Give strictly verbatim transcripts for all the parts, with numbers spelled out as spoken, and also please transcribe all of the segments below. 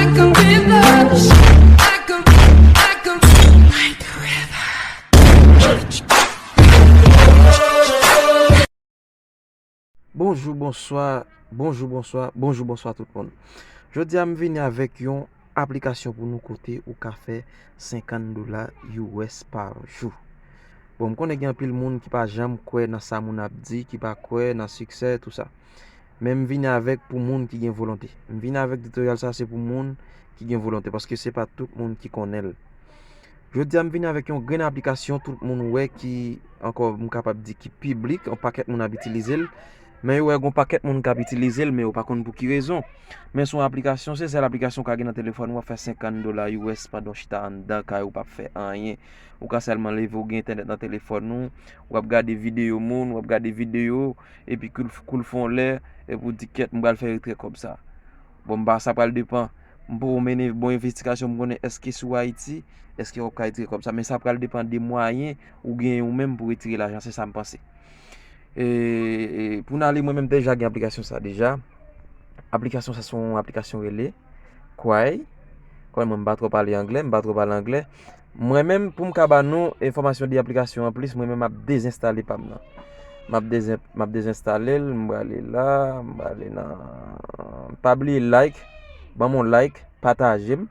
Like a river. Like a, like a, like a river. Bonjou, bonswa, bonjou, bonswa, bonjou, bonswa tout moun. Jodi a m vini avèk yon aplikasyon pou nou kote ou ka fè senkant dola U S pa jou. Bon, m konnen gen anpil moun ki pa janm kwè nan sa moun ap di, ki pa kwè nan siksè, tou sa. Men m vini avèk pou moun ki gen volonte. M vini avèk tutorial sa, se pou moun ki gen volonte, paske se pa tout moun ki konnen l. Jodi a m vini avèk yon grenn aplikasyon tout moun wè ki, ankò m kapab di ki piblik, yon pakèt moun ap itilize l. Men yo wè gon pakèt moun k ap itilize l, men yo pa konn pou ki rezon. Men se yon aplikasyon, se sèl aplikasyon w ka gen nan telefòn ou, w ap fè senkant dola U S pandan w chita anndan kay ou p ap fè anyen. Ou ka sèlman leve, ou gen entènèt nan telefòn ou, w ap gade videyo moun, w ap gade videyo, epi kou l, kou l fè yon lè, epi w di, "Kèt, m pral fè retrè kòb sa." Bon, m pa, sa pral depann. M poko mennen bon envestigasyon pou m konnen èske si w Ayiti, èske w ap ka retire kòb sa. Men sa pral depann de mwayen ou genyen ou menm pou retire lajan, se sa m panse. E, e pou n ale, mwen menm deja gen aplikasyon sa deja. Aplikasyon sa se yon aplikasyon rele Kwai. Kwai, mwen m pa twò pale anglè, m pa twò pale anglè. Mwen menm, pou m ka ba nou enfòmasyon de aplikasyon an plis, mwen menm m ap dezenstale pa m nan. M ap dezen-, m ap dezenstale l, m prale la, m prale nan, pa bliye like, ban m yon like, pataje m,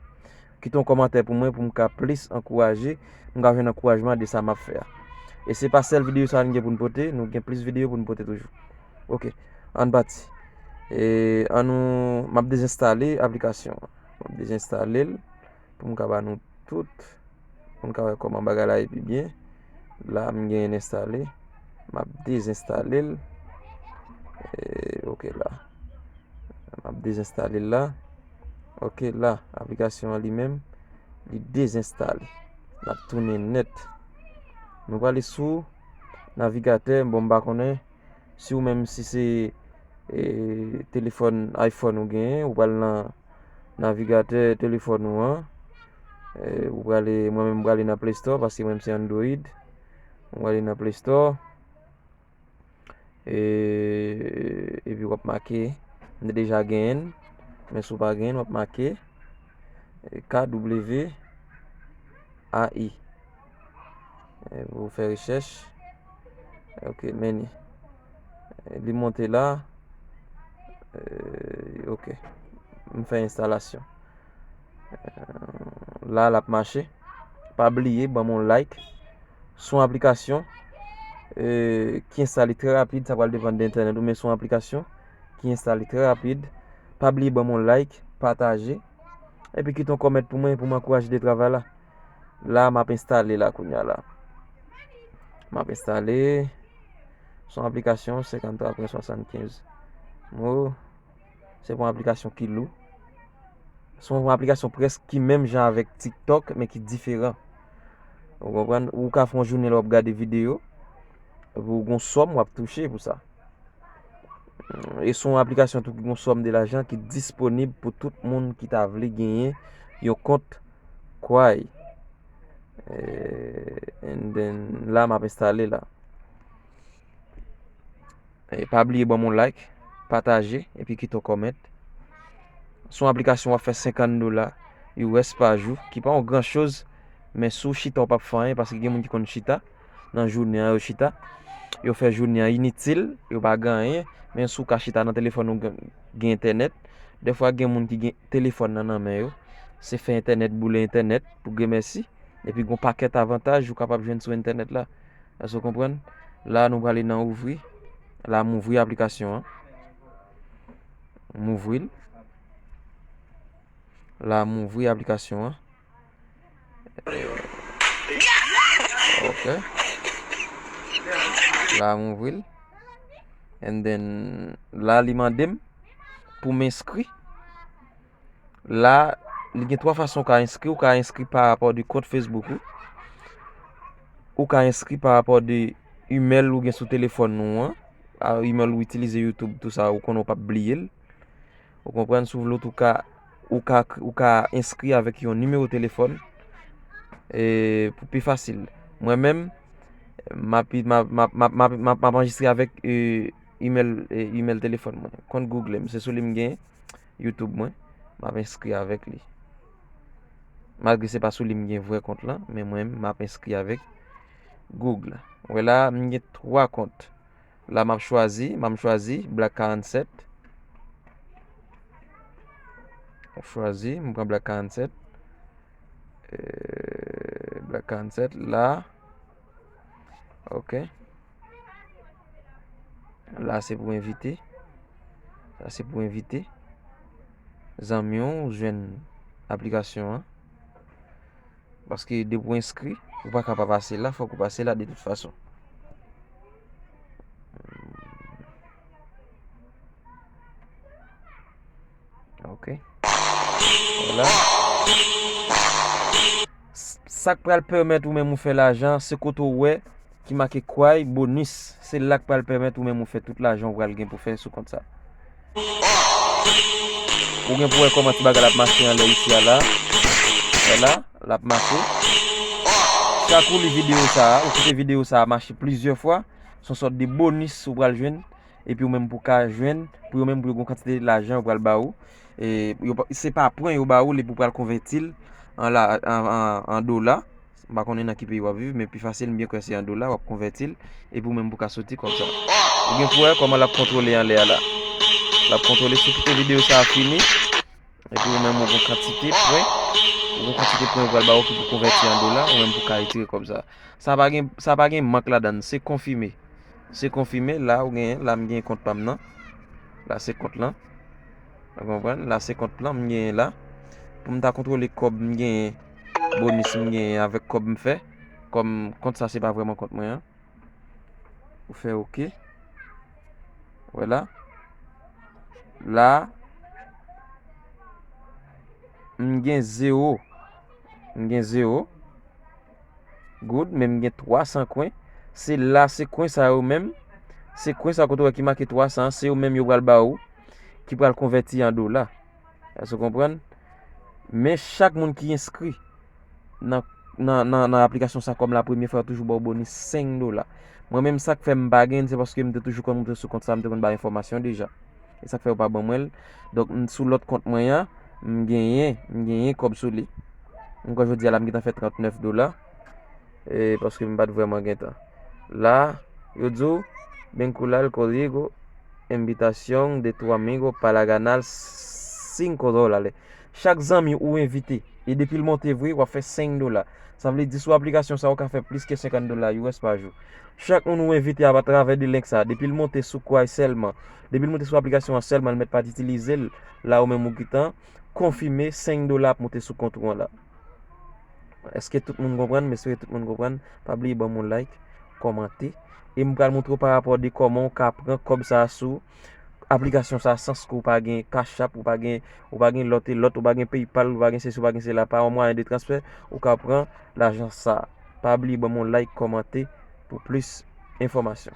kite yon kòmantè pou mwen, pou m ka plis ankouraje, m ka jwenn ankourajman de sa m ap fè a. E se pa sèl videyo sa a nou gen pou n pote, nou gen plis videyo pou n pote toujou. Ok, ann pati. E ann nou, m ap dezenstale aplikasyon an. M ap dezenstale l pou m ka ba nou tout, pou n ka wè kòman bagay la ye pi byen. La, m genyen l enstale. M ap dezenstale l. E, ok la. M ap dezenstale l la. Ok la, aplikasyon an li menm, li dezenstale. L ap tounen nèt. Nou prale sou navigatè, bon, m pa konnen si ou menm si se, e, telefòn iPhone ou genyen, ou pral nan navigatè telefòn ou an. E, ou prale, mwen menm m prale nan Play Store paske mwen menm se Android. Mwen prale nan Play Store. E, epi w ap make, m te deja genyen l, men si w pa genyen l, w ap make, e, K W A I. E, pou w fè rechèch. Ok, men li. E, li monte la. E, ok. M fè enstalasyon. La, l ap mache. Pa bliye, ban m yon like. Se yon aplikasyon, e, ki enstale trè rapid. Sa pral depann de entènèt ou, men se yon aplikasyon ki enstale trè rapid. Pa bliye ban m yon like, pataje, epi kite yon kòmantè pou mwen, pou m ankouraje de travay la. La, m ap enstale la kounye a la. M ap enstale. Se yon aplikasyon, senkanntwa pwen swasannkenz mo. Se pa yon aplikasyon ki lou. Se yon aplikasyon prèske ki menm jan avèk TikTok, men ki diferan. Ou konprann? Ou ka fè yon jounen lè w ap gade videyo, epi w gon sòm w ap touche pou sa. E se yon aplikasyon tou ki gon sòm de lajan ki disponib pou tout moun ki ta vle genyen yon kont Kwai. E, and then, la, m ap enstale la. E pa bliye ban m yon like, pataje, epi kite yon kòmantè. Se yon aplikasyon w ap fè senkant dola U S pa jou, ki pa yon gran choz, men si w chita w p ap fè anyen, paske gen moun ki konn chita, nan jounen an yo chita, yo fè jounen an initil, yo pa gen anyen, men si w ka chita nan telefòn ou gen, gen entènèt, dèfwa gen moun ki gen telefòn nan nan men yo, se fè entènèt, boule entènèt, pou Granmèsi, epi gen yon pakèt avantaj ou kapab jwenn sou entènèt la. Èske w konprann? La, nou prale nan ouvri. La, m ouvri aplikasyon an. M ouvri l. La, m ouvri aplikasyon an. Ok. La, m ouvri l. And then, la, li mande m pou m enskri. La, li gen twa fason ou ka enskri. Ou ka enskri pa rapò de kont Facebook ou. Ou ka enskri pa rapò de email ou gen sou telefòn ou an. A, email ou itilize YouTube, tou sa, ou konnen ou p ap bliye l. Ou konprann, si w vle ou tou ka, ou ka, ou ka enskri avèk yon nimewo telefòn, e, pou pi fasil. Mwen menm, m ap, m ap, m ap, m ap, m ap, m ap, m ap anrejistre avèk, e, email, e, email telefòn mwen. Kont Google m, se sou li m gen YouTube mwen. M ap enskri avèk li. Malgre se pa sou li m gen vrè kont lan, men mwen menm, m ap enskri avèk Google. Ou wè la, m gen twa kont. La, m ap chwazi, m ap chwazi Black karannset. M ap chwazi, m pran Black karannset. Euh, Black karannset, la. Ok. La, se pou envite. Sa, se pou envite. Zanmi w, ou jwenn aplikasyon an. Paske depi w enskri, ou pa ka pa pase la, fòk ou pase la de tout fason. Ok. Vwala. S- Sa k pral pèmèt ou menm ou fè lajan, se kote w wè ki make kway, bonis. Se la k pral pèmèt ou menm ou fè tout lajan ou pral gen pou fè sou kont sa. Ou gen pou wè kòman ti bagay la ap mache anlè isi a la. Vwala, l ap mache. Chak ou li videyo sa a, ou kite videyo sa a mache plizyè fwa, se yon sòt de bonis ou pral jwenn, epi ou menm pou ka jwenn, pou yo menm pou yo gen yon kantite lajan yo pral ba ou. E yo pa- se pa pwen yo ba ou li pou pral konvèti l an, la, an, an, an dola. M pa konnen nan ki peyi w ap viv, men pi fasil, m byen kwè se an dola, w ap konvèti l, epi ou menm pou ka soti kòb sa. Ou gen pou wè kòman l ap kontwole anlè a la. L ap kontwole, si w kite videyo sa a fini, epi ou menm ou gen kantite pwen, ou gen kantite pwen yo pral ba ou ki pou konvèti an dola, ou menm pou ka retire kòb sa. Sa pa gen, sa pa gen mank ladan l, se konfime. Se konfime, la ou genyen, la m genyen kont pa m nan. La se kont lan. Ou konprann? La se kont lan m genyen la. Pou m ta kontwole kòb m genyen, bonis m genyen avèk kòb m fè. Kòm kont sa se pa vrèman kont mwen an. Ou fè oke. Vwala. La, m gen zewo. M gen zewo. Good, men m gen twa san kwen. Se la, se kwen sa yo menm. Se kwen sa kote w wè ki make twa san, se yo menm yo pral ba ou, ki pral konvèti an dola. Èske w konprann? Men chak moun ki enskri nan, nan, nan, nan aplikasyon sa kòm la premye fwa, yo toujou ba w bonis senk dola. Mwen menm, sa k fè m pa gen l, se paske m te toujou konn moute sou kont sa, m te konn bay enfòmasyon deja. E sa k fè yo pa ban mwen l. Donk, m, sou lòt kont mwen an, m genyen, m genyen kòb sou li. M kwè jodi a la, m gentan fè trannèf dola. E paske m pa t vrèman gen tan. La, yo di w, Vinculado contigo, invitación de tu amigo para ganar cinco dólares. Chak zanmi ou envite, e depi l monte vre, w ap fè senk dola. Sa vle di sou aplikasyon sa, ou ka fè plis ke senkant dola U S pa jou. Chak moun ou envite atravè de link sa, depi l monte sou Kwai sèlman, depi l monte sou aplikasyon an sèlman, l mèt pa t itilize l, la ou menm ou gentan konfime senk dola ap monte sou kont ou an la. Èske tout moun konprann? M espere tout moun konprann. Pa bliye ban m yon like, kòmante. E m pral montre w pa rapò de kòman w ka pran kòb sa a sou aplikasyon sa a sans ke w pa gen Cash App, ou pa gen, ou pa gen lòt e lòt, ou pa gen PayPal, ou pa gen sesi, ou pa gen sela, pa yon mwayen de transfè, ou ka pran lajan sa a. Pa bliye ban m yon like, kòmante pou plis enfòmasyon.